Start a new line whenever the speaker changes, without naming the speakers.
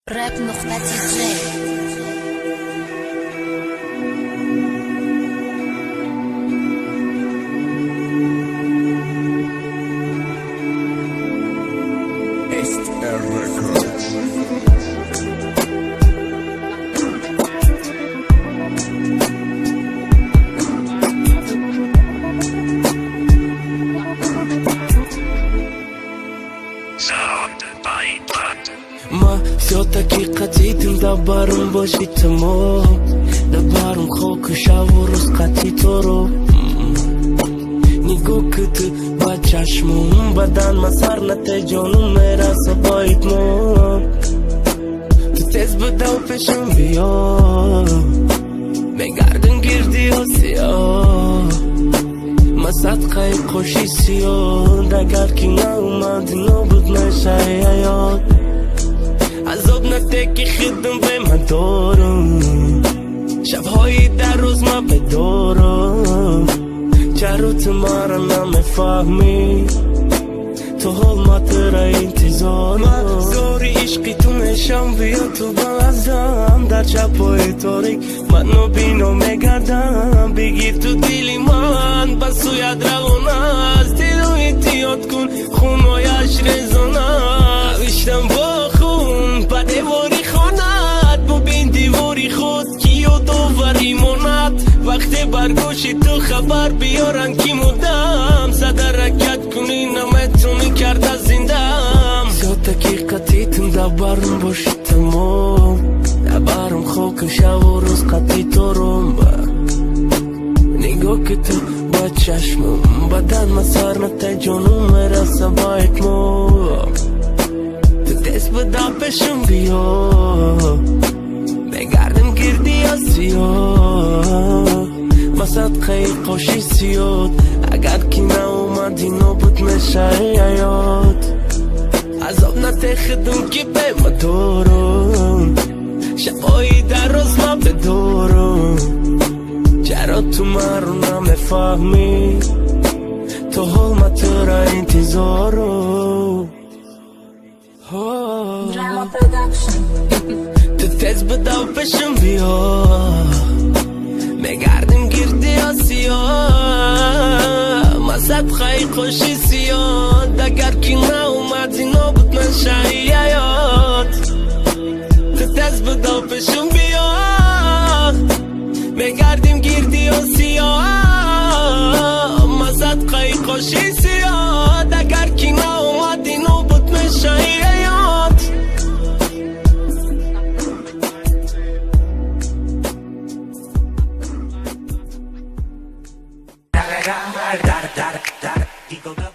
Rap نقطة تي.
SR Records. Sound by Band.
Ма всё-таки қатитим, да барум боши тамом, да барум хоку шаву рӯз қати торо. Нигоҳ ки ту ба чашмум, бадан ма сар натеҷонум мераса ба итмом. Ту тез бидав, пешам биё, мегардим гирди осиё. Ма садқаи қоши сиёд, агар ки наомадӣ, нобуд мешаи ҳаёт. Азоб натеки хидм бемадорам, шабҳои дар рӯз ма бедорам. Чаро ту маро намефаҳмӣ? То ҳол ма тура интизорам. Ма зори ишқи ту мешам, биё ту ба лаҳзам. Дар шабҳои торик ман нобино мегардам. Бигир ту дили ман, ба сӯят равон аст. Дилу эҳтиёт кун, хунҳояш резон аст. Навиштам бо хун ба девори хонат, бубин девори худ, ки ёдоварӣ монад. Вақте бар гӯши ту хабар биёранд, ки мудам зада ракат кунӣ, наметонӣ карда зиндам. Всё-таки қатитим, да барум боши тамом, да барум хоку шаву рӯз қати торум. Нигоҳ ки ту ба чашмум, бадан ма сар натеҷонум мераса ба итмом. Ту тез буда, пешам биё, мегардим гирди осиё. Ма садқаи қоши сиёд, агар ки наомадӣ, нобуд мешаи ҳаёт. Азоб натехидум, ки бемадорум, шабҳои дар рӯз ма бедорум. Чаро ту маро намефаҳмӣ? То ҳол ма тура интизорум.
Drama Production.
Ту тез бидав, пешам биё, мегардим гирди осиё. Ма садқаи қоши сиёд, агар ки наомадӣ, нобуд мешаи ҳаёт. Ту тез бидав, пешам биё, мегардим гирди осиё. Ма садқаи қоши сиёд, агар ки наомадӣ, нобуд мешаи ҳаёт.
Da da da da da.